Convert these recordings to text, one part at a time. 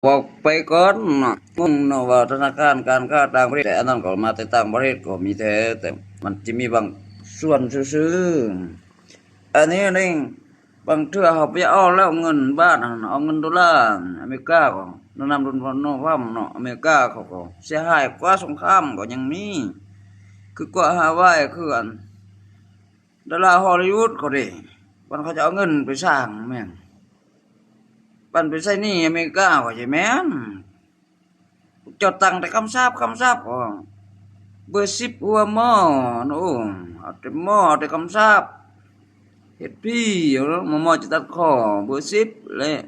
ອອກໄປກ່ອນເນາະ. ງົງເນາະວ່າທະນາຄານການຄ້າຕ່າງປະເທດ, ແຕ່ອັນນັ້ນກໍມາແຕ່ຕ່າງປະເທດກໍມີແທ້, ແຕ່ມັນຈະມີບາງສ່ວນຊື່ໆ. ອັນນີ້ນີ້ ບາງເທື່ອເຮົາໄປເອົາແລ້ວເງິນບາດຫັ້ນ, ເອົາເງິນໂດລາອາເມລິກາກໍ ແນະນຳໂດນາໂນທຣຳເນາະ, ອາເມລິກາເຂົາກໍເສຍຫາຍກວ່າສົງຄາມກໍຍັງມີ, ຄືກວ່າຮາວາຍ, ຄືອັນ ດາລາຮໍລີວຸດເຂົາເດ້, ມັນເຂົາຈະເອົາເງິນໄປສ້າງແມ່ນ ປັນໄປໃຊ້ໜີ້ອາເມລິກາວ່າຊິແມ່ນ. ເຈົ້າຕັ້ງແຕ່ຄຳສາບ, ຄຳສາບກໍເບີສິບຫົວໝໍ, ໂອ້ ເອົາແຕ່ໝໍ, ເອົາແຕ່ຄຳສາບ, ເຮັດຜີເອົາ ໝໍຈະຕັດຄໍເບີສິບແຫຼະ.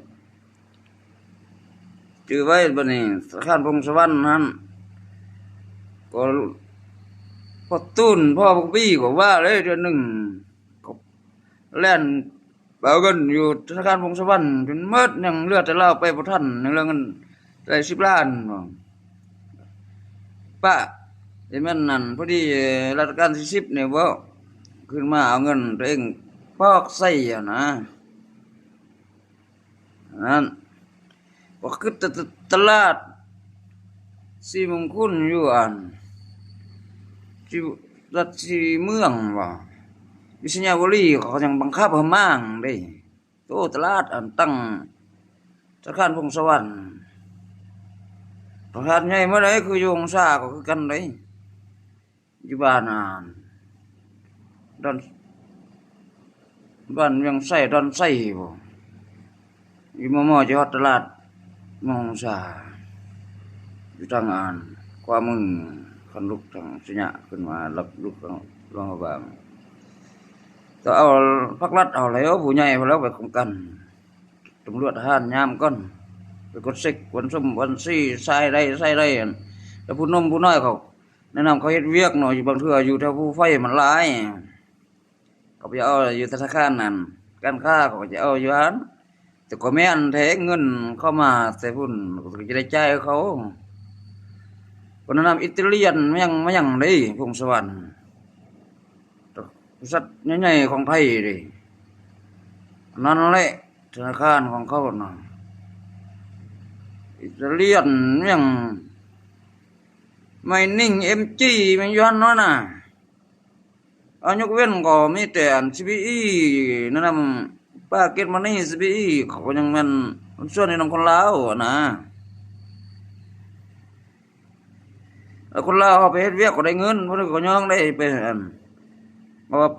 ຈື່ໄວ້ບັດນີ້ ທະນາຄານພົງສະຫວັນຫັ້ນ ກໍພໍ່ຕູນ ພໍ່ບັກບີ້ກໍວ່າເລີຍ ເດືອນໜຶ່ງກໍແລ່ນໄປເອົາເງິນຢູ່ທະນາຄານພົງສະຫວັນຈົນໝົດ, ຍັງເຫຼືອແຕ່ລາວໄປບໍ່ທັນ, ຍັງເຫຼືອເງິນໄດ້ສິບລ້ານບໍ ປະ ຊິແມ່ນນັ້ນ ພໍດີລັດຊະການທີສິບນີ້ບໍ ຂຶ້ນມາເອົາເງິນຕົວເອງພອກໃຊ້ຫັ້ນນະ. ນັ້ນ ກໍຄືຕະ ຕະ ຕະຫຼາດສີມຸງຄຸນຢູ່ອັນ ທີ່ລັດສີເມືອງບໍ ວິຊະຍາບູລີ ເຂົາຍັງບັງຄັບໃຫ້ມ້າງເດ້. ໂຕ ຕະຫຼາດອັນຕັ້ງທະນາຄານພົງສະຫວັນ ຕະຫຼາດໃຫຍ່ມາໄດ້ ຄືຢູ່ຫົງສາກໍຄືກັນເດ້. ຢູ່ບ້ານ ອ່າ ດອນ ບ້ານວຽງໄຊ ດອນໄຊບໍ ຢູ່ມໍ່ໆ ຈະຮອດຕະຫຼາດເມືອງຫົງສາ ຢູ່ທາງ ອ່າ ຂວາມື ຄັນລຸກທາງໄຊຍະຂຶ້ນມາ ລັບລຸກທາງຫຼວງພະບາງ. ຕ້ອງເອົາພັກລັດເອົາແລ້ວ ຜູ້ໃຫຍ່ພຸ້ນແລ້ວໄປຄຸມກັນ ຕຳຫຼວດທະຫານຍາມກ່ອນ ໄປກວດເຊັກ ກວດສົມບັນຊີ ສາຍໃດສາຍໃດ ແລ້ວຜູ້ໜຸ່ມຜູ້ນ້ອຍເຂົາ ແນະນຳເຂົາເຮັດວຽກເນາະ, ຢູ່ບາງເທື່ອຢູ່ແຖວພູໄຟມັນຫຼາຍ, ເຂົາໄປເອົາຢູ່ທະນາຄານນັ້ນ ການຄ້າເຂົາກໍຈະເອົາຢູ່ຫັ້ນ, ແຕ່ກໍແມ່ນແທ້ ເງິນເຂົ້າມາແຕ່ພຸ້ນ ກໍຈະໄດ້ຈ່າຍເຂົາ. ເພິ່ນແນະນຳອິດຕາລຽນມາຫຍັງ ມາຫຍັງເດ້ ພົງສະຫວັນ ບໍລິສັດໃຫຍ່ໆຂອງໄທເດ້ ນັ້ນແຫຼະ ທະນາຄານຂອງເຂົານະ ອິດຕາລຽນຫຍັງ ໄມນິງ ເອັມຈີ ແມ່ນຢູ່ຫັ້ນເນາະນະ. ອາ ຍົກເວັ້ນກໍມີແຕ່ອັນ ຊີບີອີ ແນະນຳ ປາເກັດມານີ ຊີບີອີ ເຂົາກໍຍັງແມ່ນຫຸ້ນສ່ວນຢູ່ນຳຄົນລາວຫັ້ນນະ. ແລ້ວຄົນລາວເຮົາໄປເຮັດວຽກກໍໄດ້ເງິນ, ເພິ່ນກໍຍອມໄດ້ໄປ ອັນ ເພາະວ່າ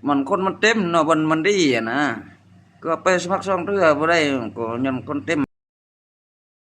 ມັນຄົນມັນເຕັມເນາະ, ມັນ ມັນດີຫັ້ນນະ, ກໍໄປສະໝັກຊ່ອງເທື່ອບໍ່ໄດ້ ກໍຍ້ອນຄົນເຕັມ.